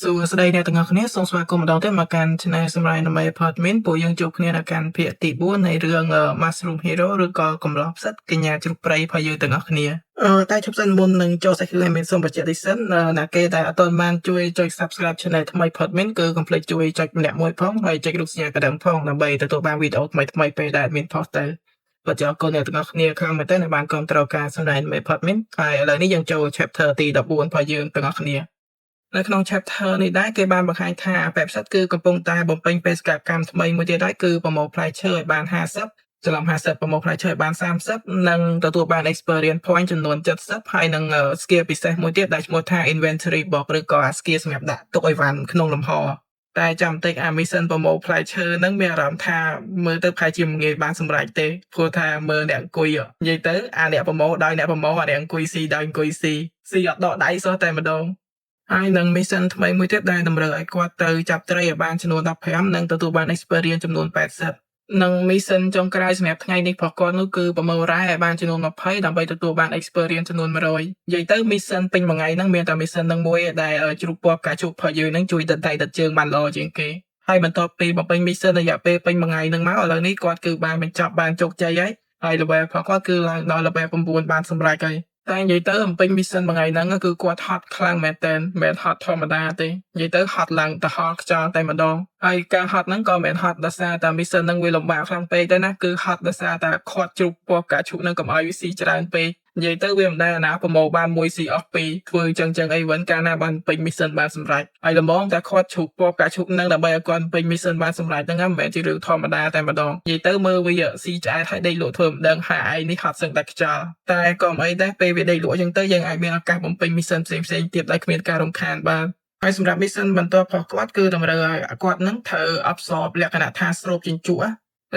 សួស្តីអ្នកទាំងអស់គ្នាសូមស្វាគមន៍ម្ដងទៀតមកកាន់ Channel សម្រាប់ Anime Apartment ពួកយើងជួបគ្នានៅកាន់ភាគទី4នៃរឿង Mushroom Hero ឬក៏កំឡោះផ្សិតកញ្ញាជ្រូកព្រៃរបស់យើងទាំងអស់គ្នាអឺតែជប់សិនមុននឹងចូលសាច់រឿងមានសូមបញ្ជាក់តិចសិនណាគេដែលអត់ទាន់បានជួយចុច Subscribe Channel ថ្មី Apartment គឺកុំភ្លេចជួយចុចម្នាក់មួយផងហើយចុចរូបសញ្ញាកណ្ដឹងផងដើម្បីទទួលបានវីដេអូថ្មីៗពេលដែលមានផុសទៅបាទអរគុណអ្នកទាំងអស់គ្នាខ្លាំងមែនទែនដែលបានគាំទ្រការសម្ដែង Anime Apartment ហើយឥឡូវនេះយើងចូល Chapter ទី14របស់យើងទាំងអស់គ្នានៅក្នុង chapter នេះដែរគេបានបង្ហាញថាអាប៉ែផ្សិតគឺកំពុងតែបំពេញបេសកកម្មថ្មីមួយទៀតដែរគឺប្រមូលផ្លែឈើឲ្យបាន50ច្រឡំ50ប្រមូលផ្លែឈើឲ្យបាន30និងទទួលបាន experience point ចំនួន70ហើយនិង skill ពិសេសមួយទៀតដែលឈ្មោះថា inventory box ឬក៏អា skill សម្រាប់ដាក់ទុកអីវ៉ាន់ក្នុងលំហតែចាំតិចអា mission ប្រមូលផ្លែឈើហ្នឹងមានអារម្មណ៍ថាមើលទៅប្រហែលជាមិនងាយបានសម្រេចទេព្រោះថាមើលអ្នកអង្គុយនិយាយទៅអាអ្នកប្រមូលដោយអ្នកប្រមូលអាអ្នកអង្គុយស៊ីដោយអង្គុយស៊ីស៊ីអត់ដកដៃសោះតែម្ដងហើយនឹង mission ថ្មីមួយទៀតដែលតម្រូវឲ្យគាត់ទៅចាប់ត្រីឲ្យបានចំនួន15និងទទួលបាន experience ចំនួន80និង mission ចុងក្រោយសម្រាប់ថ្ងៃនេះរបស់គាត់នោះគឺប្រមូលរ៉ែឲ្យបានចំនួន20ដើម្បីទទួលបាន experience ចំនួន100និយាយទៅ mission ពេញមួយថ្ងៃហ្នឹងមានតែ mission ហ្នឹងមួយដែលជ្រូកពណ៌ផ្កាឈូករបស់យើងហ្នឹងជួយដិតដៃដិតជើងបានល្អជាងគេហើយបន្ទាប់ពីបំពេញ mission រយៈពេលពេញមួយថ្ងៃហ្នឹងមកឥឡូវនេះគាត់គឺបានបញ្ចប់បានជោគជ័យហើយហើយ level របស់គាត់គឺឡើងដល់ level 9បានសម្រេចហើយតែនិយាយទៅបំពេញ mission មួយថ្ងៃហ្នឹងគឺគាត់ហត់ខ្លាំងមែនតើមិនមែនហត់ធម្មតាទេនិយាយទៅហត់ឡើងទៅហល់ខ្យល់តែម្ដងហើយការហត់ហ្នឹងក៏មិនមែនហត់ដោយសារតែ mission ហ្នឹងវាលំបាកខ្លាំងពេកទេណាគឺហត់ដោយសារតែខាត់ជ្រូកពណ៌ផ្កាឈូកហ្នឹងកុំឲ្យវាស៊ីច្រើនពេកនិយាយទៅវាមិនដែលណាប្រមូលបានមួយស៊ីអស់ពីរធ្វើចឹងចឹងអីវិញកាលណាបានពេញ mission បានសម្រេចហើយល្មមតែខាត់ជ្រូកពណ៌ផ្កាឈូកហ្នឹងដើម្បីឲ្យគាត់ពេញ mission បានសម្រេចហ្នឹងមិនមែនជារឿងធម្មតាតែម្ដងនិយាយទៅមើលវាស៊ីឆ្អែតហើយដេកលក់ធ្វើមិនដឹងហើយឯងនេះហត់សឹងតែខ្យល់តែក៏មិនអីដែរពេលវាដេកលក់ចឹងទៅយើងអាចមានឱកាសបំពេញ mission ផ្សេងៗទៀតដោយគ្មានការរំខានបានហើយសម្រាប់ mission បន្ទាប់របស់គាត់គឺតម្រូវឲ្យគាត់នឹងត្រូវ absorb លក្ខណៈថាស្រូបជញ្ជក់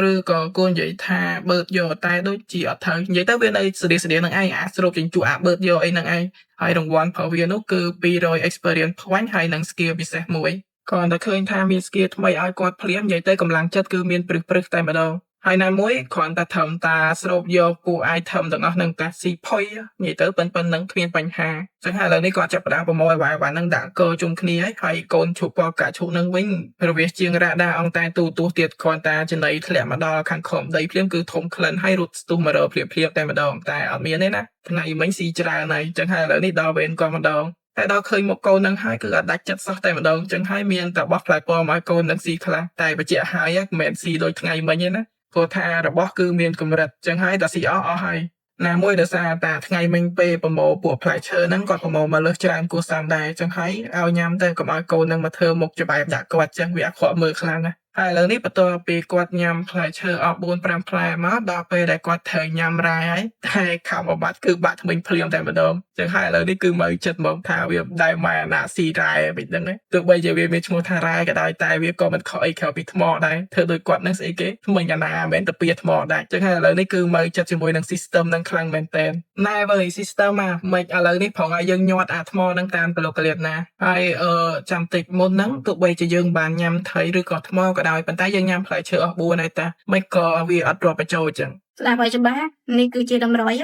ឬក៏គួរនិយាយថាបឺតយកតែដូចជាអត់ត្រូវនិយាយទៅវានៅស្តៀងស្តៀងនឹងឯងអាស្រូបជញ្ជក់អាបឺតយកអីហ្នឹងឯងហើយរង្វាន់របស់វានោះគឺ200 experience point ហើយនិង skill ពិសេសមួយគ្រាន់តែឃើញថាមាន skill ថ្មីឲ្យគាត់ភ្លាមនិយាយទៅកម្លាំងចិត្តគឺមានព្រឹសព្រឹសតែម្ដងហើយណាមួយគ្រាន់តែត្រឹមតាស្រូបយកពួក item ទាំងអស់ហ្នឹងតាស៊ីផុយនិយាយទៅប៉ុណ្្នឹងគ្មានបញ្ហាចឹងហើយឥឡូវនេះគាត់ចាប់ផ្ដើមប្រមូលឲ្យវ៉ាហ្នឹងដាក់កជុំគ្នាហើយហើយកូនឈូកពណ៌កាឈូកហ្នឹងវិញរវាសជាងរ៉ាដាអង្តែទូទស្សន៍ទៀតគ្រាន់តែចំណីធ្លាក់មកដល់ខាងក្រោមដីភ្លាមគឺធំក្លិនហើយរត់ស្ទុះមករភ្លាមភ្លាមតែម្ដងតែអត់មានទេណាថ្ងៃមិញស៊ីច្រើនហើយចឹងហើយឥឡូវនេះដល់វេនគាត់ម្ដងតែដល់ឃើញមកកូននឹងហើយគឺអត់ដាច់ចិត្តសោះតែម្ដងចឹងហើយមានតែបោះផ្លែពណ៌មកឲ្យកូននឹងស៊ីខ្លះតែបញ្ជាក់ហើយមិនមែនស៊ីដូចថ្ងៃមិញទេណាព្រោះថារបស់គឺមានកម្រិតចឹងហើយដល់ស៊ីអស់អស់ហើយណាមួយដោយសារតែថ្ងៃមិញពេលប្រមូលពួកផ្លែឈើហ្នឹងគាត់ប្រមូលមកលើសច្រើនគួរសមដែរចឹងហើយឲ្យញ៉ាំទៅកុំឲ្យកូននឹងមកធ្វើមុខច្បាែបដាក់គាត់ចឹងវាអាក្រក់មើលខ្លាំងណាស់ហើយឥឡូវនេះបន្ទាប់ពីគាត់ញ៉ាំផ្លែឈើអស់4 5ផ្លែមកដល់ពេលដែលគាត់ត្រូវញ៉ាំរ៉ែហើយតែខំបាត់គឺបាក់ធ្មេញភ្លាមតែម្ដងចឹងហើយឥឡូវនេះគឺមើលចិត្តហ្មងថាវាដែលមកអាណាស៊ីរ៉ែមិនដឹងទេទោះបីជាវាមានឈ្មោះថារ៉ែក៏ដោយតែវាក៏មិនខុសអីក្រៅពីថ្មដែរធ្វើដូចគាត់នឹងស្អីគេធ្មេញអាណាមិនមែនទៅពីថ្មដែរចឹងហើយឥឡូវនេះគឺមើលចិត្តជាមួយនឹង system នឹងខ្លាំងមែនតើណែវើយ system អាមិនឥឡូវនេះប្រងឲ្យយើងញាត់អាថ្មនឹងតាមកលកលៀតណាហើយអឺចាំតិចមុនហ្នឹងទោះបីជាយើងបានញ៉ាំត្រីឬក៏ថ្មក៏ដោយប៉ុន្តែយើងញ៉ាំផ្លែឈើអស់4ហើយតាមិនក៏វាអត់រាប់បញ្ចូលចឹង ស្ដាប់ឲ្យច្បាស់នេះគឺជាតម្រុយ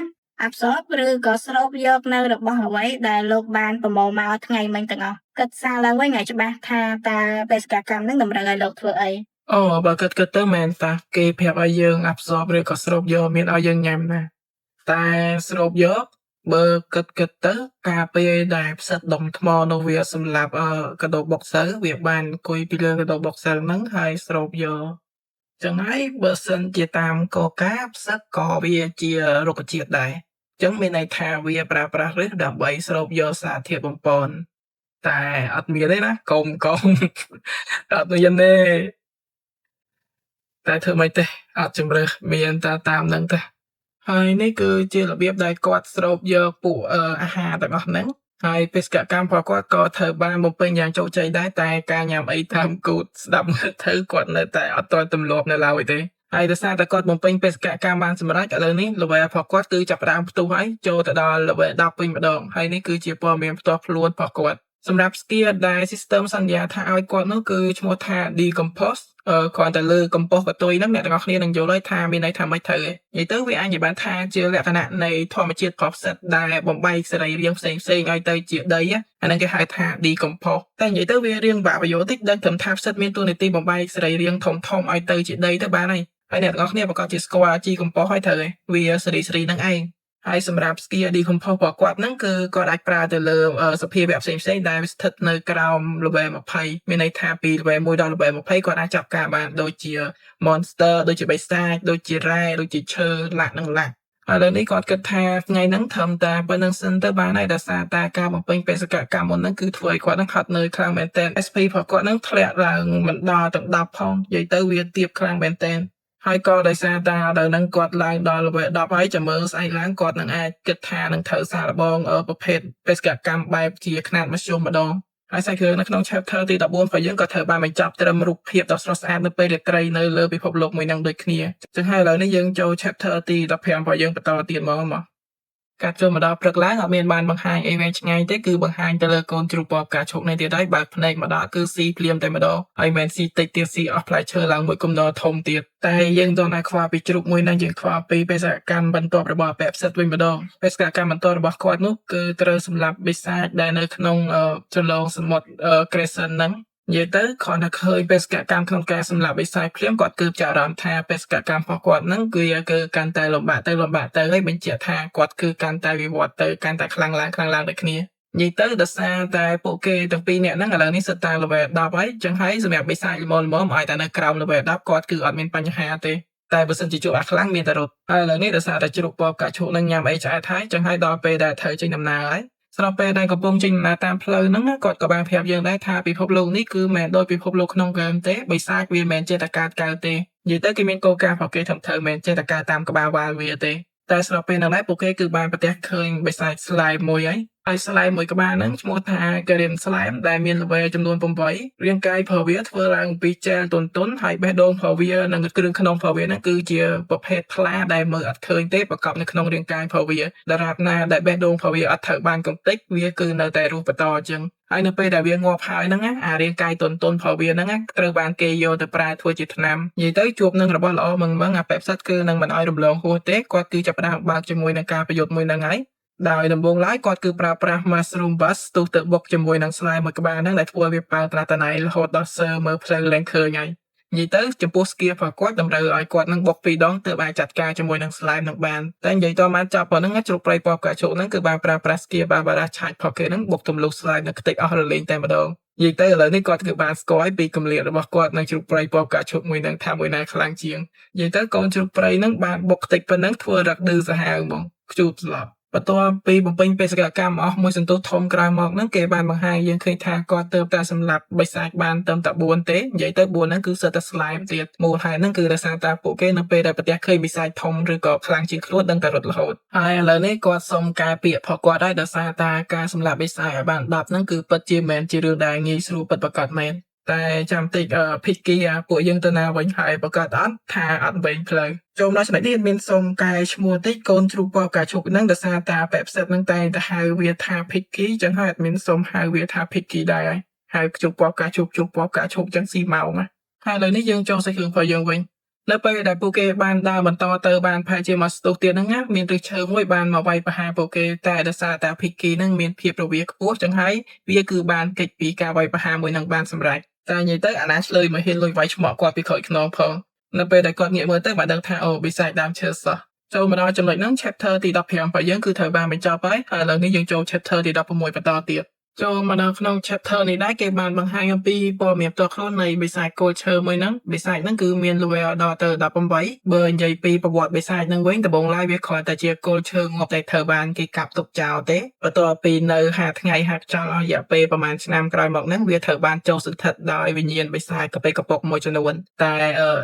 absorb ឬក៏ស្រូបយកនៅរបស់អ្វីដែលលោកបានប្រមូលមកថ្ងៃមិញទាំងអស់គិតសារឡើងវិញឲ្យច្បាស់ថាតើបេសកកម្មនឹងតម្រូវឲ្យលោកធ្វើអី អូបើគិតគិតទៅមែនតាគេប្រាប់ឲ្យយើង absorb ឬក៏ស្រូបយកមានឲ្យយើងញ៉ាំណាតែស្រូបយកបើគិតគិតទៅការពេលដែលផ្សិតដុំថ្មនោះវាសម្លាប់អឺកដោបុកសិលវាបានអង្គុយពីលើកដោបុកសិលហ្នឹងហើយស្រូបយកចឹងហើយបើសិនជាតាមកកាផ្សិតក៏វាជារុក្ខជាតិដែរចឹងមានន័យថាវាប្រើប្រាស់ឫសដើម្បីស្រូបយកសារធាតុបំប៉នតែអត់មានទេណាកុំកុំអត់មានទេតែធ្វើម៉េចទេអត់ជំរើសមានតែតាមហ្នឹងទេហើយនេះគឺជារបៀបដែលគាត់ស្រូបយកពួកអាហារទាំងអស់ហ្នឹងហើយបេសកកម្មរបស់គាត់ក៏ត្រូវបានបំពេញយ៉ាងជោគជ័យដែរតែការញ៉ាំអីតាមគូតស្ដាប់មើលទៅគាត់នៅតែអត់ទាន់ទម្លាប់នៅឡើយទេហើយដោយសារតែគាត់បំពេញបេសកកម្មបានសម្រេចឥឡូវនេះ level របស់គាត់គឺចាប់ផ្ដើមផ្ទុះហើយចូលទៅដល់ level 10វិញម្ដងហើយនេះគឺជាព័ត៌មានផ្ទាល់ខ្លួនរបស់គាត់។ សម្រាប់ skill ដែល system សន្យាថាឲ្យគាត់នោះគឺឈ្មោះថា decompose គ្រាន់តែលើកំប៉ុសកតុយហ្នឹងអ្នកទាំងអស់គ្នានឹងយល់ហើយថាមានន័យថាម៉េចត្រូវឯងនិយាយទៅវាអាចនិយាយបានថាជាលក្ខណៈនៃធម្មជាតិរបស់ផ្សិតដែលបំបែកសរីរាង្គផ្សេងផ្សេងឲ្យទៅជាដីអាហ្នឹងគេហៅថា decompose តែនិយាយទៅវារៀងបាក់ប្រយោជន៍តិចដឹងត្រឹមថាផ្សិតមានតួនាទីបំបែកសរីរាង្គធំធំឲ្យទៅជាដីទៅបានហើយហើយអ្នកទាំងអស់គ្នាប្រកាសជាស្គាល់ជីកំប៉ុសហើយត្រូវឯងវាសេរីសេរីហ្នឹងឯងហើយសម្រាប់ skill decompose របស់គាត់ហ្នឹងគឺគាត់អាចប្រើទៅលើសភាវៈផ្សេងៗដែលស្ថិតនៅក្រោម level 20មានន័យថាពី level 1ដល់ level 20គាត់អាចចាប់ការបានដូចជា monster ដូចជាបិសាចដូចជារ៉ែដូចជាឈើលាក់និងលាក់ឥឡូវនេះគាត់គិតថាថ្ងៃហ្នឹងត្រឹមតែប៉ុណ្្នឹងសិនទៅបានហើយដោយសារតែការបំពេញបេសកកម្មមុនហ្នឹងគឺធ្វើឲ្យគាត់ហ្នឹងហត់នឿយខ្លាំងមែនទែន SP របស់គាត់ហ្នឹងធ្លាក់ឡើងមិនដល់ទាំង10ផងនិយាយទៅវាទាបខ្លាំងមែនទែនហើយក៏ដោយសារតែឥឡូវហ្នឹងគាត់ឡើងដល់ level 10ហើយចាំមើលស្អែកឡើងគាត់នឹងអាចគិតថានឹងត្រូវសាកល្បងប្រភេទបេសកកម្មបែបជាខ្នាតមធ្យមម្ដងហើយសាច់រឿងនៅក្នុង chapter ទី14របស់យើងក៏ត្រូវបានបញ្ចប់ត្រឹមរូបភាពដ៏ស្រស់ស្អាតនៅពេលរាត្រីនៅលើពិភពលោកមួយហ្នឹងដូចគ្នាចឹងហើយឥឡូវនេះយើងចូល chapter ទី15របស់យើងបន្តទៀតមកមកកាត់ចូលមកដល់ព្រឹកឡើងអត់មានបានបង្ហាញអីវែងឆ្ងាយទេគឺបង្ហាញទៅលើកូនជ្រូកពណ៌ផ្កាឈូកនេះទៀតហើយបើកភ្នែកមកដល់គឺស៊ីភ្លាមតែម្ដងហើយមិនស៊ីតិចទៀតស៊ីអស់ផ្លែឈើឡើងមួយគំនរធំទៀតតែយើងមិនទាន់ខ្វល់ពីជ្រូកមួយហ្នឹងយើងខ្វល់ពីបេសកកម្មបន្ទាប់របស់អពផ្សិតវិញម្ដងបេសកកម្មបន្ទាប់របស់គាត់នោះគឺត្រូវសម្លាប់បិសាចដែលនៅក្នុងជ្រលងសមុទ្រ Crescent ហ្នឹងនិយាយទៅគ្រាន់តែឃើញបេសកកម្មក្នុងការសម្លាប់បិសាចភ្លាមគាត់គឺចាប់អារម្មណ៍ថាបេសកកម្មរបស់គាត់ហ្នឹងគឺគឺកាន់តែលំបាកទៅលំបាកទៅហើយបញ្ជាក់ថាគាត់គឺកាន់តែវិវត្តទៅកាន់តែខ្លាំងឡើងខ្លាំងឡើងដូចគ្នានិយាយទៅដោយសារតែពួកគេទាំងពីរនាក់ហ្នឹងឥឡូវនេះសុទ្ធតែ level 10ហើយចឹងហើយសម្រាប់បិសាចល្មមល្មមឲ្យតែនៅក្រោម level 10គាត់គឺអត់មានបញ្ហាទេតែបើសិនជាជួបអាខ្លាំងមានតែរត់ហើយឥឡូវនេះដោយសារតែជ្រូកពណ៌ផ្កាឈូកនឹងញ៉ាំអីឆ្អែតហើយចឹងហើយដល់ពេលដែលត្រូវចេញដំណើរហើយស្របពេលដែលកំពុងចេញដំណើរតាមផ្លូវហ្នឹងគាត់ក៏បានប្រាប់យើងដែរថាពិភពលោកនេះគឺមិនមែនដូចពិភពលោកក្នុងហ្គេមទេបិសាចវាមិនមែនចេះតែកើតកើតទេនិយាយទៅគេមានគោលការណ៍របស់គេត្រឹមត្រូវមិនមែនចេះតែកើតតាមក្បាលវ៉ាល់វាទេតែស្របពេលហ្នឹងដែរពួកគេគឺបានប្រទះឃើញបិសាច slime មួយហើយហើយ slime មួយក្បាលហ្នឹងឈ្មោះថា Green Slime ដែលមាន level ចំនួន8រាងកាយរបស់វាធ្វើឡើងពីជែលទន់ៗហើយបេះដូងរបស់វានិងគ្រឿងក្នុងរបស់វាហ្នឹងគឺជាប្រភេទថ្លាដែលមើលអត់ឃើញទេប្រកបនៅក្នុងរាងកាយរបស់វាដរាបណាដែលបេះដូងរបស់វាអត់ត្រូវបានកំទេចវាគឺនៅតែរស់បន្តអញ្ចឹងហើយនៅពេលដែលវាងាប់ហើយហ្នឹងអារាងកាយទន់ទន់របស់វាហ្នឹងត្រូវបានគេយកទៅប្រើធ្វើជាថ្នាំនិយាយទៅជួបនឹងរបស់ល្អមឹងមឹងអាប៉ែផ្សិតគឺនឹងមិនឲ្យរំលងហួសទេគាត់គឺចាប់ផ្ដើមបើកជាមួយនឹងការប្រយុទ្ធមួយហ្នឹងហើយដោយដំបូងឡើយគាត់គឺប្រើប្រាស់ mushroom burst ស្ទុះទៅបុកជាមួយនឹង slime មួយក្បាលហ្នឹងដែលធ្វើឲ្យវាប៉ើត្រាតណៃរហូតដល់សើមើលផ្លូវលែងឃើញហើយនិយាយទៅចំពោះ skill របស់គាត់តម្រូវឲ្យគាត់នឹងបុកពីរដងទើបអាចចាត់ការជាមួយនឹង slime នឹងបានតែនិយាយតបានចាប់ប៉ុណ្្នឹងជ្រូកព្រៃពណ៌ផ្កាឈូកហ្នឹងគឺបានប្រើប្រាស់ skill Barbara Charge របស់គេហ្នឹងបុកទម្លុះ slime នៅខ្ទេចអស់រលែងតែម្ដងនិយាយទៅឥឡូវនេះគាត់គឺបានស្គាល់ពីកម្រិតរបស់គាត់នៅជ្រូកព្រៃពណ៌ផ្កាឈូកមួយហ្នឹងថាមួយណាខ្លាំងជាងនិយាយទៅកូនជ្រូកព្រៃហ្នឹងបានបុកខ្ទេចប៉ុណ្ណឹងធ្វើរឹកឌឺសាហាវហ្មងខ្ជូតស្លាប់បន្ទាប់ពីបំពេញបេសកកម្មអស់មួយសន្ទុះធំក្រោយមកហ្នឹងគេបានបង្ហាញយើងឃើញថាគាត់ទើបតែសម្លាប់បិសាចបានត្រឹមតែ4ទេនិយាយទៅ4ហ្នឹងគឺសុទ្ធតែ slime ទៀតមូលហេតុហ្នឹងគឺដោយសារតែពួកគេនៅពេលដែលប្រទះឃើញបិសាចធំឬក៏ខ្លាំងជាងខ្លួនដឹងតែរត់រហូតហើយឥឡូវនេះគាត់សុំកែពាក្យរបស់គាត់ហើយដោយសារតែការសម្លាប់បិសាចឲ្យបាន10ហ្នឹងគឺពិតជាមិនមែនជារឿងដែលងាយស្រួលពិតប្រាកដមែនតែចាំតិចភិកគីពួកយើងទៅណាវិញហើយប្រកាសអត់ថាអត់វែងផ្លូវចូលមកដល់ចំណុចនេះមានសុំកែឈ្មោះតិចកូនជ្រូកពណ៌ផ្កាឈូកហ្នឹងដោយសារតាប៉ែផ្សិតហ្នឹងតែងតែហៅវាថាភិកគីចឹងហើយអត់មានសុំហៅវាថាភិកគីដែរហើយហៅជ្រូកពណ៌ផ្កាឈូកជ្រូកពណ៌ផ្កាឈូកចឹងស៊ីម៉ោងណាហើយឥឡូវនេះយើងចូលសាច់រឿងរបស់យើងវិញនៅពេលដែលពួកគេបានដើរបន្តទៅបានប្រហែលជាមួយស្ទុះទៀតហ្នឹងណាមានឫសឈើមួយបានមកវាយប្រហារពួកគេតែដោយសារតាភិកគីហ្នឹងមានភាពរវាខ្ពស់ចឹងហើយវាគឺបានគេចពីការវាយប្រហារមួយហ្នឹងបានសម្រេចតែនិយាយទៅអាណាឆ្លើយមកហ៊ានលួចវាយឆ្មក់គាត់ពីក្រោយខ្នងផងនៅពេលដែលគាត់ងាកមើលទៅបានដឹងថាអូបិសាចដើមឈើសោះចូលមកដល់ចំណុចហ្នឹង chapter ទី15របស់យើងគឺត្រូវបានបញ្ចប់ហើយហើយឥឡូវនេះយើងចូល chapter ទី16បន្តទៀតចូលមកដល់ក្នុង chapter នេះដែរគេបានបង្ហាញអំពីព័ត៌មានផ្ទាល់ខ្លួននៃបិសាចគល់ឈើមួយហ្នឹងបិសាចហ្នឹងគឺមាន level ដល់ទៅ18បើនិយាយពីប្រវត្តិបិសាចហ្នឹងវិញដំបូងឡើយវាគ្រាន់តែជាគល់ឈើងាប់តែត្រូវបានគេកាប់ទុកចោលទេបន្ទាប់ពីនៅ5ថ្ងៃហាក់ចោលអស់រយៈពេលប្រហែលឆ្នាំក្រោយមកហ្នឹងវាត្រូវបានចូលសន្ធិដ្ឋដោយវិញ្ញាណបិសាចកប៉ិកប៉ុកមួយចំនួនតែ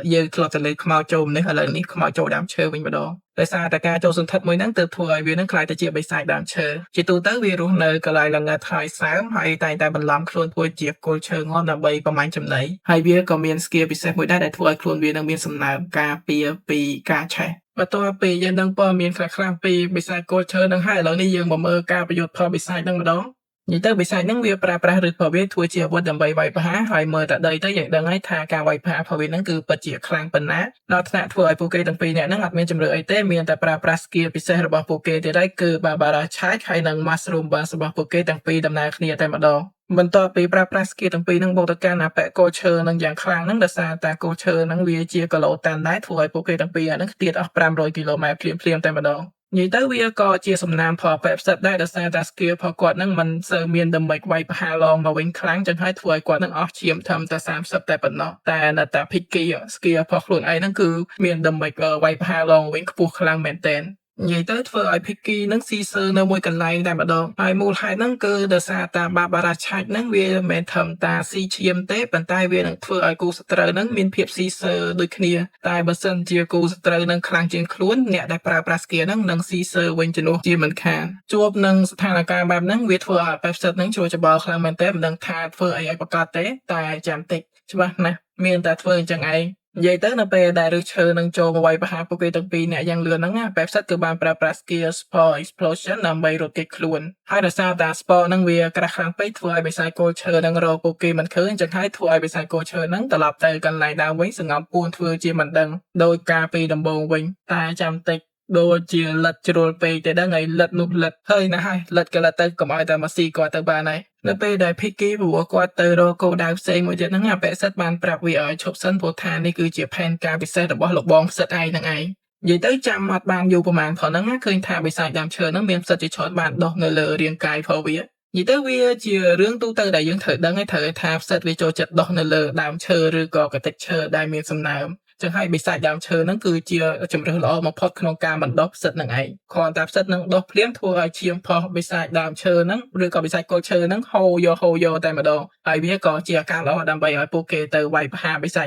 យើងធ្លាប់តែលើខ្មោចចូលមនុស្សឥឡូវនេះខ្មោចចូលដើមឈើវិញម្ដងដោយសារតែការចូលសន្ធិដ្ឋមួយហ្នឹងទើបធ្វើឲ្យវានឹងក្លាយទៅជាបិសាចដើមឈើជាទូទៅវារស់នៅកន្លែងងងឹតហើយសើមហើយតែងតែបន្លំខ្លួនធ្វើជាគល់ឈើងាប់ដើម្បីប្រមាញ់ចំណីហើយវាក៏មាន skill ពិសេសមួយដែរដែលធ្វើឲ្យខ្លួនវានឹងមានសំណើមការពារពីការឆេះបន្ទាប់ពីយើងដឹងព័ត៌មានខ្លះៗពីបិសាចគល់ឈើនឹងហើយឥឡូវនេះយើងមកមើលការប្រយុទ្ធផលបិសាចនឹងម្ដង និយាយទៅបិសាចហ្នឹងវាប្រើប្រាស់ឫសរបស់វាធ្វើជាអាវុធដើម្បីវាយប្រហារហើយមើលតែដីទៅយើងដឹងហើយថាការវាយប្រហាររបស់វាហ្នឹងគឺពិតជាខ្លាំងប៉ុណ្ណាដល់ថ្នាក់ធ្វើឲ្យពួកគេទាំងពីរនាក់ហ្នឹងអត់មានជម្រើសអីទេមានតែប្រើប្រាស់ skill ពិសេសរបស់ពួកគេទៀតហើយគឺ Barbara Charge ហើយនិង Mushroom Burst របស់ពួកគេទាំងពីរដំណើរគ្នាតែម្ដងបន្ទាប់ពីប្រើប្រាស់ skill ទាំងពីរហ្នឹងបុកទៅកាន់អាប៉ែកគល់ឈើនឹងយ៉ាងខ្លាំងហ្នឹងដោយសារតែគល់ឈើហ្នឹងវាជាគីឡូតាន់ដែរធ្វើឲ្យពួកគេទាំងពីរហ្នឹងខ្ទាតអស់500គីឡូម៉ែត្រភ្លាមៗតែម្ដងនិយាយទៅវាក៏ជាសំណាមផលបែបផ្សិតដែរដោយសារតែ skill របស់គាត់ហ្នឹងមិនសូវមានដើម្បីវាយប្រហារឡងមកវិញខ្លាំងចឹងហើយធ្វើឲ្យគាត់ហ្នឹងអស់ឈាមត្រឹមតែ30តែប៉ុណ្ណោះតែនៅតែ Picky skill របស់ខ្លួនឯងហ្នឹងគឺមានដើម្បីវាយប្រហារឡងមកវិញខ្ពស់ខ្លាំងមែនទែននិយាយទៅធ្វើឲ្យ Picky ហ្នឹងស៊ីសើនៅមួយកន្លែងតែម្ដងហើយមូលហេតុហ្នឹងគឺដោយសារតា Barbara Charge ហ្នឹងវាមិនមែនត្រឹមតាស៊ីឈាមទេប៉ុន្តែវានឹងធ្វើឲ្យគូសត្រូវហ្នឹងមានភាពស៊ីសើដូចគ្នាតែបើសិនជាគូសត្រូវនឹងខ្លាំងជាងខ្លួនអ្នកដែលប្រើប្រាស់ skill ហ្នឹងនឹងស៊ីសើវិញជំនួសជាមិនខានជួបនឹងស្ថានភាពបែបហ្នឹងវាធ្វើឲ្យ Pepsi ហ្នឹងជួច្បល់ខ្លាំងមែនទែនមិនដឹងថាធ្វើអីឲ្យប្រកបទេតែចាំតិចច្បាស់ណាស់មានតែធ្វើអញ្ចឹងឯងនិយាយទៅនៅពេលដែលឫសឈើនឹងចូលមកវាយប្រហារពួកគេទាំងពីរនាក់យ៉ាងលឿនហ្នឹងណា Pepsi គឺបានប្រើប្រាស់ skill Spore Explosion ដើម្បីរត់គេចខ្លួនហើយដោយសារតែ Spore ហ្នឹងវាក្រាស់ខ្លាំងពេកធ្វើឲ្យបិសាចគល់ឈើហ្នឹងរកពួកគេមិនឃើញអញ្ចឹងហើយធ្វើឲ្យបិសាចគល់ឈើហ្នឹងត្រឡប់ទៅកន្លែងដើមវិញសង្ងំពួនធ្វើជាមិនដឹងដោយការពីដំបូងវិញតែចាំតិចដូចជាលិតជ្រុលពេកទៅដឹងហើយលិតនោះលិតហើយណាស់ហើយលិតក៏លិតទៅកុំឲ្យតែមកស៊ីគាត់ទៅបានហើយនៅពេលដែល Picky ព្រោះគាត់ទៅរកគោលដៅផ្សេងមួយទៀតហ្នឹងអាប៉ែសិតបានប្រាប់វាឲ្យឈប់សិនព្រោះថានេះគឺជាផែនការពិសេសរបស់លោកបងផ្សិតឯងហ្នឹងឯងនិយាយទៅចាំអត់បានយូរប្រហែលផងហ្នឹងណាឃើញថាបិសាចដើមឈើហ្នឹងមានផ្សិតជាច្រើនបានដុះនៅលើរាងកាយរបស់វានិយាយទៅវាជារឿងទូទៅដែលយើងត្រូវដឹងហើយត្រូវថាផ្សិតវាចូលចិត្តដុះនៅលើដើមឈើឬក៏កតិចឈើដែលមានសំណើមចឹងហើយបិសាចដើមឈើហ្នឹងគឺជាជម្រើសល្អបំផុតក្នុងការបណ្ដុះផ្សិតហ្នឹងឯងគ្រាន់តែផ្សិតហ្នឹងដុះភ្លាមធ្វើឲ្យឈាមផុសបិសាចដើមឈើហ្នឹងឬក៏បិសាចគល់ឈើហ្នឹងហូរយកហូរយកតែម្ដងហើយវាក៏ជាឱកាសល្អដើម្បីឲ្យពួកគេទៅវាយប្រហារបិសាច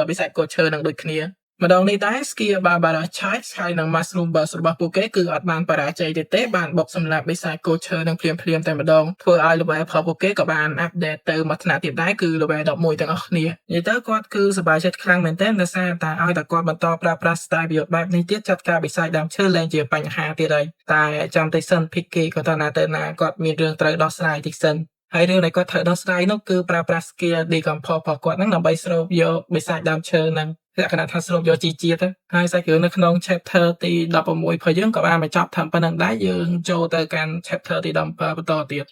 បិសាចគល់ឈើហ្នឹងដូចគ្នាម្ដងនេះដែរ skill Barbara Charge ហើយនិង Mushroom Burst របស់ពួកគេគឺអត់បានបរាជ័យទេទេបានបុកសម្លាប់បិសាចគល់ឈើនឹងភ្លាមភ្លាមតែម្ដងធ្វើឲ្យ level របស់ពួកគេក៏បាន update ទៅមួយថ្នាក់ទៀតដែរគឺ level 11ទាំងអស់គ្នានិយាយទៅគាត់គឺសប្បាយចិត្តខ្លាំងមែនទែនដោយសារតែឲ្យតែគាត់បន្តប្រើប្រាស់ style ប្រយុទ្ធបែបនេះទៀតចាត់ការបិសាចដើមឈើលែងជាបញ្ហាទៀតហើយតែចាំតិចសិន Picky ក៏តើណាទៅណាគាត់មានរឿងត្រូវដោះស្រាយតិចសិនហើយរឿងដែលគាត់ត្រូវដោះស្រាយនោះគឺប្រើប្រាស់ skill decompose របស់គាត់ហ្នឹងដើម្បីស្រូបយកបិសាចដើមឈើហ្នឹងលក្ខណៈថាស្រូបយកជីជាតិហើយសាច់រឿងនៅក្នុង chapter ទី16របស់យើងក៏បានបញ្ចប់ត្រឹមប៉ុណ្្នឹងដែរយើងចូលទៅកាន់ chapter ទី17បន្តទៀត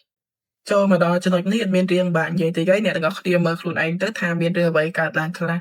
ចូលមកដល់ចំណុចនេះអត់មានរឿងបាក់និយាយតិចហើយអ្នកទាំងអស់គ្នាមើលខ្លួនឯងទៅថាមានរឿងអ្វីកើតឡើងខ្លះ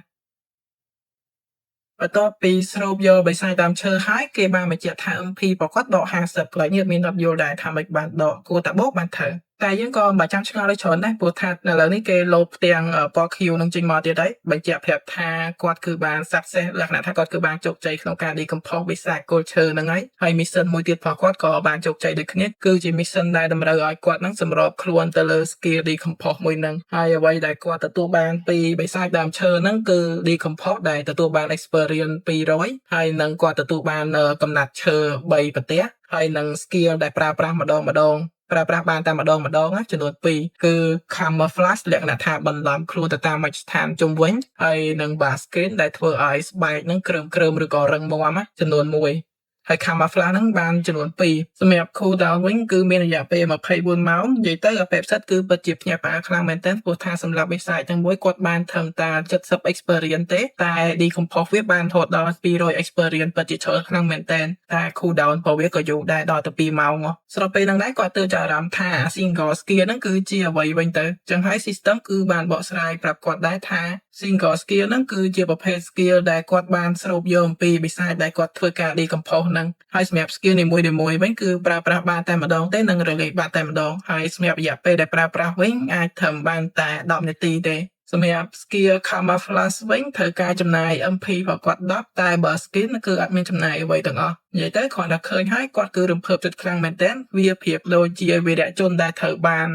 បន្ទាប់ពីស្រូបយកបិសាចដើមឈើហើយគេបានបញ្ជាក់ថា MP របស់គាត់ដក50កន្លែងនេះមានអត់យល់ដែរថាមិនបានដកគួរតែបូកបានត្រូវតែយើងក៏មិនចាំឆ្ងល់ឲ្យច្រើនដែរព្រោះថាឥឡូវនេះគេលោតផ្ទាំងពណ៌ខៀវនឹងចេញមកទៀតហើយបញ្ជាក់ប្រាប់ថាគាត់គឺបាន success លក្ខណៈថាគាត់គឺបានជោគជ័យក្នុងការ decompose បិសាចគល់ឈើហ្នឹងហើយហើយ mission មួយទៀតរបស់គាត់ក៏បានជោគជ័យដូចគ្នាគឺជា mission ដែលតម្រូវឲ្យគាត់ហ្នឹងសម្របខ្លួនទៅលើ skill decompose មួយហ្នឹងហើយអ្វីដែលគាត់ទទួលបានពីបិសាចដើមឈើហ្នឹងគឺ decompose ដែលទទួលបាន experience 200ហើយនឹងគាត់ទទួលបានកំណាត់ឈើ3ប្រទេសហើយនឹង skill ដែលប្រើប្រាស់ម្ដងម្ដងប្រើប្រាស់បានតែម្ដងម្ដងណាចំនួន2គឺ camouflage លក្ខណៈថាបន្លំខ្លួនទៅតាមមជ្ឈដ្ឋានជុំវិញហើយនិង baskin ដែលធ្វើឲ្យស្បែកហ្នឹងគ្រើមគ្រើមឬក៏រឹងមាំចំនួន1ហើយ camouflage ហ្នឹងបានចំនួន2សម្រាប់ cool down វិញគឺមានរយៈពេល24ម៉ោងនិយាយទៅអពេផ្សិតគឺពិតជាភ្ញាក់ផ្អើលខ្លាំងមែនទែនព្រោះថាសម្រាប់បិសាចទាំងមួយគាត់បានត្រឹមតែ70 experience ទេតែ decompose វាបានរហូតដល់200 experience ពិតជាច្រើនខ្លាំងមែនទែនតែ cool down របស់វាក៏យូរដែរដល់ទៅ2ម៉ោងស្របពេលហ្នឹងដែរគាត់ទើបចាប់អារម្មណ៍ថា single skill ហ្នឹងគឺជាអ្វីវិញទៅចឹងហើយ system គឺបានបកស្រាយប្រាប់គាត់ដែរថា single skill ហ្នឹងគឺជាប្រភេទ skill ដែលគាត់បានស្រូបយកអំពីបិសាចដែលគាត់ធ្វើការ decompose ហ្នឹងហើយសម្រាប់ skill នីមួយៗវិញគឺប្រើប្រាស់បានតែម្ដងទេនិងរលាយបាត់តែម្ដងហើយសម្រាប់រយៈពេលដែលប្រើប្រាស់វិញអាចត្រឹមបានតែ10នាទីទេសម្រាប់ skill camouflage វិញត្រូវការចំណាយ MP របស់គាត់10តែបើ skin គឺអត់មានចំណាយអ្វីទាំងអស់និយាយទៅគ្រាន់តែឃើញហើយគាត់គឺរំភើបចិត្តខ្លាំងមែនទែនវាប្រៀបដូចជាវីរៈជនដែលត្រូវបាន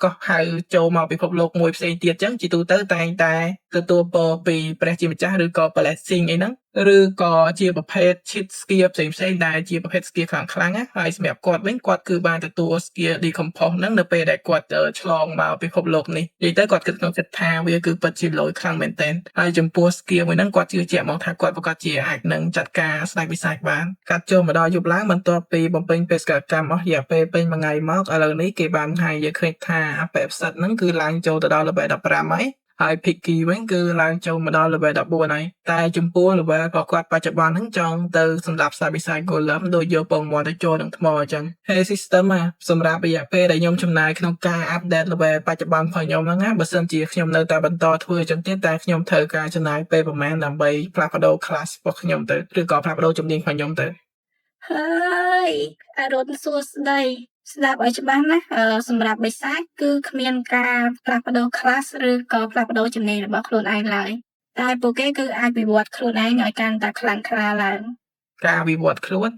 កោះហៅចូលមកពិភពលោកមួយផ្សេងទៀតចឹងជាទូទៅតែងតែទទួលពរពីព្រះជាម្ចាស់ឬក៏ blessing អីហ្នឹងឬក៏ជាប្រភេទ cheat skill ផ្សេងផ្សេងដែលជាប្រភេទ skill ខ្លាំងខ្លាំងណាហើយសម្រាប់គាត់វិញគាត់គឺបានទទួល skill decompose ហ្នឹងនៅពេលដែលគាត់ឆ្លងមកពិភពលោកនេះនិយាយទៅគាត់គិតក្នុងចិត្តថាវាគឺពិតជាលយខ្លាំងមែនទែនហើយចំពោះ skill មួយហ្នឹងគាត់ជឿជាក់មកថាគាត់ប្រកាសជាអាចនឹងចាត់ការស្ដេចបិសាចបានកាត់ ចូលមកដល់យប់ឡើងបន្ទាប់ពីបំពេញបេសកកម្មអស់រយៈពេលពេញមួយថ្ងៃមកឥឡូវនេះគេបានបង្ហាញយើងឃើញថាអបិផ្សិតហ្នឹងគឺឡើងចូលទៅដល់ level 15ហើយហើយ Piggy វិញគឺឡើងចូលមកដល់ level 14ហើយតែចំពោះ level របស់គាត់បច្ចុប្បន្នហ្នឹងចង់ទៅសម្រាប់សាបិសាច Golem ដូចយកពងមាន់ទៅចូលនឹងថ្មអញ្ចឹង Hey system អាសម្រាប់រយៈពេលដែលខ្ញុំចំណាយក្នុងការ update level បច្ចុប្បន្នរបស់ខ្ញុំហ្នឹងណាបើសិនជាខ្ញុំនៅតែបន្តធ្វើអញ្ចឹងទៀតតែខ្ញុំត្រូវការចំណាយពេលប្រហែលដើម្បីផ្លាស់ប្ដូរ class របស់ខ្ញុំទៅឬក៏ផ្លាស់ប្ដូរជំនាញរបស់ខ្ញុំទៅ ហើយអរុណសួស្តីស្ដាប់ឲ្យច្បាស់ណាអឺសម្រាប់បិសាចគឺគ្មានការផ្លាស់ប្ដូរ class ឬក៏ផ្លាស់ប្ដូរជំនាញរបស់ខ្លួនឯងឡើយតែពួកគេគឺអាចវិវត្តខ្លួនឯងឲ្យកាន់តែខ្លាំងក្លាឡើង ការវិវត្តខ្លួន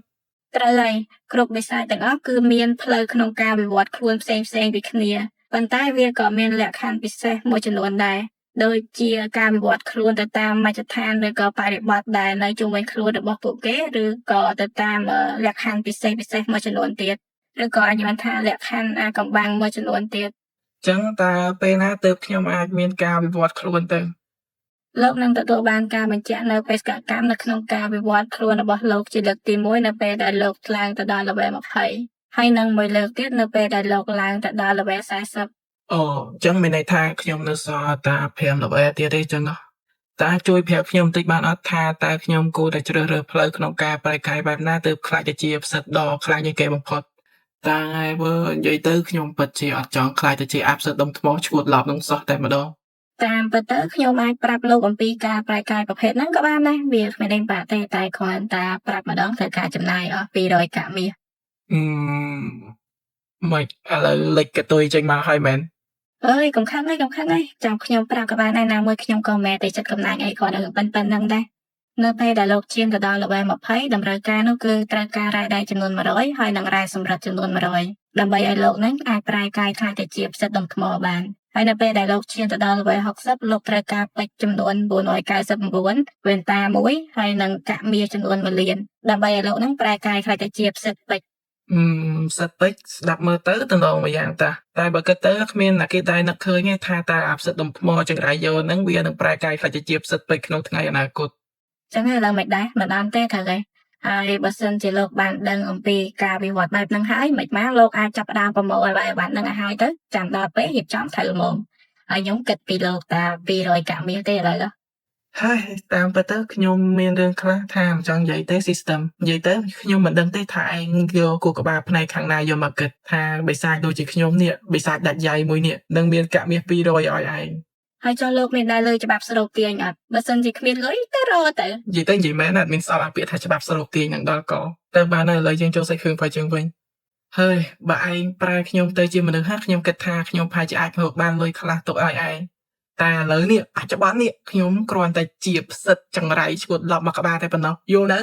ត្រូវហើយគ្រប់បិសាចទាំងអស់គឺមានផ្លូវក្នុងការវិវត្តខ្លួនផ្សេងៗពីគ្នាប៉ុន្តែវាក៏មានលក្ខខណ្ឌពិសេសមួយចំនួនដែរដូចជាការវិវត្តខ្លួនទៅតាមមជ្ឈដ្ឋានឬក៏បរិបទដែលនៅជុំវិញខ្លួនរបស់ពួកគេឬក៏ទៅតាមលក្ខខណ្ឌពិសេសពិសេសមួយចំនួនទៀតឬក៏អាចនិយាយថាលក្ខខណ្ឌអាកំបាំងមួយចំនួនទៀត ចឹងតើពេលណាទើបខ្ញុំអាចមានការវិវត្តខ្លួនទៅ លោកនឹងទទួលបានការបញ្ជាក់នៅបេសកកម្មនៅក្នុងការវិវត្តខ្លួនរបស់លោកជាលើកទី1នៅពេលដែលលោកឡើងទៅដល់ level 20ហើយនឹងមួយលើកទៀតនៅពេលដែលលោកឡើងទៅដល់ level 40 អូអញ្ចឹងមានន័យថាខ្ញុំនៅសល់តែ5 level ទៀតទេអញ្ចឹងហ៎តើជួយប្រាប់ខ្ញុំបន្តិចបានអត់ថាតើខ្ញុំគួរតែជ្រើសរើសផ្លូវក្នុងការប្រែកាយបែបណាទើបក្លាយទៅជាផ្សិតដ៏ខ្លាំងជាងគេបំផុតតែបើនិយាយទៅខ្ញុំពិតជាអត់ចង់ក្លាយទៅជាអាផ្សិតដុំថ្មឈួតឡប់នឹងសោះតែម្ដង តាមពិតទៅខ្ញុំអាចប្រាប់លោកអំពីការប្រែកាយប្រភេទហ្នឹងក៏បានដែរវាគ្មានអីបាក់ទេតែគ្រាន់តែប្រាប់ម្ដងត្រូវការចំណាយអស់200កាក់មាស អឺមិនឥឡូវលិចកតុយចេញមកហើយមែន អើយកុំខឹងអីកុំខឹងអីចាំខ្ញុំប្រាប់ក៏បានដែរណាមួយខ្ញុំក៏មិនតែចិត្តកំណាញ់អីគ្រាន់តែប៉ុណ្្នឹងដែរនៅពេលដែលលោកឈានទៅដល់ level 20តម្រូវការនោះគឺត្រូវការរ៉ែដែកចំនួន100ហើយនិងរ៉ែសំរឹទ្ធចំនួន100ដើម្បីឲ្យលោកនឹងអាចប្រែកាយក្លាយទៅជាផ្សិតដុំថ្មបានហើយនៅពេលដែលលោកឈានទៅដល់ level 60លោកត្រូវការពេជ្រចំនួន999វ៉ែនតាមួយហើយនិងកាក់មាសចំនួន1លានដើម្បីឲ្យលោកនឹងប្រែកាយក្លាយទៅជាផ្សិតពេជ្រ អឺផ្សិតពេជ្រស្ដាប់មើលទៅតំណងមួយយ៉ាងតាតែបើគិតទៅគ្មានអ្នកគេដែរនឹកឃើញទេថាតើអាផ្សិតដុំថ្មចង្រៃយោហ្នឹងវានឹងប្រែកាយក្លាយទៅជាផ្សិតពេជ្រក្នុងថ្ងៃអនាគត ចឹងហើយឡើងមិនដែរមិនបានទេត្រូវហើយហើយបើសិនជាលោកបានដឹងអំពីការវិវត្តបែបហ្នឹងហើយមិនមកលោកអាចចាប់ផ្ដើមប្រមូលឲ្យបានហ្នឹងឲ្យហើយទៅចាំដល់ពេលរៀបចំត្រូវហ្មងហើយខ្ញុំគិតពីលោកតា200កាក់មាសទេឥឡូវ ហើយតាមពិតទៅខ្ញុំមានរឿងខ្លះថាមិនចង់និយាយទេ system និយាយទៅខ្ញុំមិនដឹងទេថាឯងយកគូក្បាលផ្នែកខាងណាយកមកគិតថាបិសាចដូចជាខ្ញុំនេះបិសាចដាច់យ៉ៃមួយនេះនឹងមានកាក់មាស200ឲ្យឯង ហើយចុះលោកមានដែរលើច្បាប់ស្រូបទាញអត់បើសិនជាគ្មានលុយទៅរកទៅ និយាយទៅនិយាយមែនអត់មានសល់អាពាក្យថាច្បាប់ស្រូបទាញនឹងដល់កទៅបានហើយឥឡូវយើងចូលសាច់គ្រឿងរបស់យើងវិញហើយបើឯងប្រែខ្ញុំទៅជាមនុស្សហាខ្ញុំគិតថាខ្ញុំប្រហែលជាអាចរកបានលុយខ្លះទុកឲ្យឯងតែឥឡូវនេះបច្ចុប្បន្ននេះខ្ញុំគ្រាន់តែជាផ្សិតចង្រៃឈួតឡប់មកក្បាលតែប៉ុណ្ណោះយល់នៅ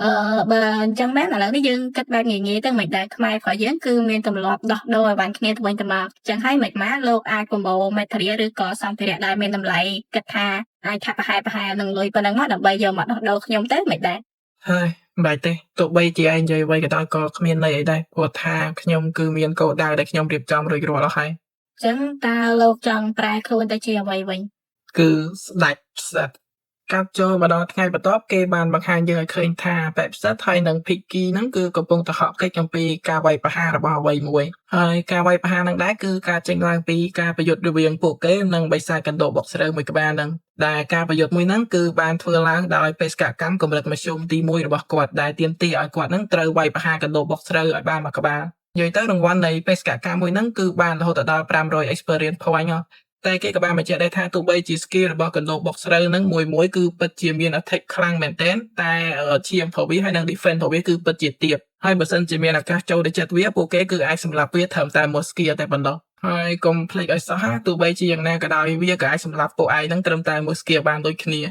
អឺបើអញ្ចឹងមែនឥឡូវនេះយើងគិតបែបងាយៗទៅមិនដែរខ្មែររបស់យើងគឺមានទម្លាប់ដោះដូរឲ្យបានគ្នាទៅវិញទៅមកអញ្ចឹងហើយមិនមកលោកអាចប្រមូល material ឬក៏សម្ភារៈដែលមានតម្លៃគិតថាអាចថាប្រហែលប្រហែលនឹងលុយប៉ុណ្ណឹងមកដើម្បីយកមកដោះដូរខ្ញុំទៅមិនដែរ ហើយមិនបាច់ទេទោះបីជាឯងនិយាយអ្វីក៏ដោយក៏គ្មានន័យអីដែរព្រោះថាខ្ញុំគឺមានគោលដៅដែលខ្ញុំរៀបចំរួចរាល់អស់ហើយ អញ្ចឹងតើលោកចង់ប្រែខ្លួនទៅជាអ្វីវិញ គឺស្ដេចផ្សិតកាប់ចូលមកដល់ថ្ងៃបន្ទាប់គេបានបង្ហាញយើងឲ្យឃើញថាបែបផ្សិតហើយនិង Piggy ហ្នឹងគឺកំពុងតែហក់គេចអំពីការវាយប្រហាររបស់អ្វីមួយហើយការវាយប្រហារហ្នឹងដែរគឺការចេញឡើងពីការប្រយុទ្ធរវាងពួកគេនិងបិសាចកណ្ដូបបុកស្រូវមួយក្បាលហ្នឹងដែលការប្រយុទ្ធមួយហ្នឹងគឺបានធ្វើឡើងដោយបេសកកម្មកម្រិតមធ្យមទី1របស់គាត់ដែលទាមទារឲ្យគាត់ហ្នឹងត្រូវវាយប្រហារកណ្ដូបបុកស្រូវឲ្យបានមួយក្បាលនិយាយទៅរង្វាន់នៃបេសកកម្មមួយហ្នឹងគឺបានរហូតដល់500 experience point ហ៎តែគេក៏បានបញ្ជាក់ដែរថាទោះបីជា skill របស់កណ្ដូបបុកស្រូវហ្នឹងមួយមួយគឺពិតជាមាន attack ខ្លាំងមែនទែនតែឈាមរបស់វាហើយនិង defense របស់វាគឺពិតជាទាបហើយបើសិនជាមានឱកាសចូលទៅចិត្តវាពួកគេគឺអាចសម្លាប់វាត្រឹមតែមួយ skill តែប៉ុណ្ណោះហើយកុំភ្លេចឲ្យសោះទោះបីជាយ៉ាងណាក៏ដោយវាក៏អាចសម្លាប់ពួកឯងហ្នឹងត្រឹមតែមួយ skill បានដូចគ្នា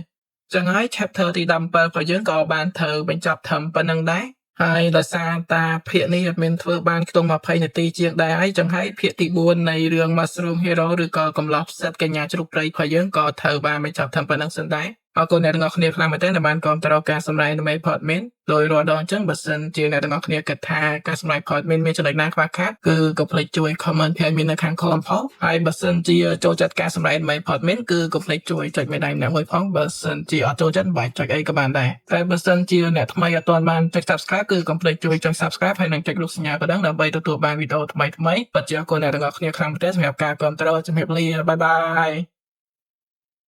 ចឹងហើយ chapter ទី17របស់យើងក៏បានត្រូវបញ្ចប់ត្រឹមប៉ុណ្្នឹងដែរហើយដោយសារតាភាគនេះអត់មានធ្វើបានខ្ទង់20នាទីជាងដែរហើយចឹងហើយភាគទី4នៃរឿង Mushroom Hero ឬក៏កំឡោះផ្សិតកញ្ញាជ្រូកព្រៃរបស់យើងក៏ត្រូវបានបញ្ចប់ត្រឹមប៉ុណ្្នឹងសិនដែរ។ អរគុណអ្នកទាំងអស់គ្នាខ្លាំងមែនទែនដែលបានគាំទ្រការសម្ដែង anime Podmin ដោយរាល់ដងអញ្ចឹងបើសិនជាអ្នកទាំងអស់គ្នាគិតថាការសម្ដែង Podmin មានចំណុចណាខ្វះខាតគឺកុំភ្លេចជួយ comment ប្រាប់មាននៅខាងក្រោមផងហើយបើសិនជាចូលចិត្តការសម្ដែង anime Podmin គឺកុំភ្លេចជួយចុចមេដៃម្នាក់មួយផងបើសិនជាអត់ចូលចិត្តមិនបាច់ចុចអីក៏បានដែរតែបើសិនជាអ្នកថ្មីអត់ទាន់បានចុច Subscribe គឺកុំភ្លេចជួយចុច Subscribe ហើយនិងចុចរូបសញ្ញាកណ្ដឹងដើម្បីទទួលបានវីដេអូថ្មីៗពិតជាអរគុណអ្នកទាំងអស់គ្នាខ្លាំងមែនទែនសម្រាប់ការគាំទ្រជំរាបលា bye bye.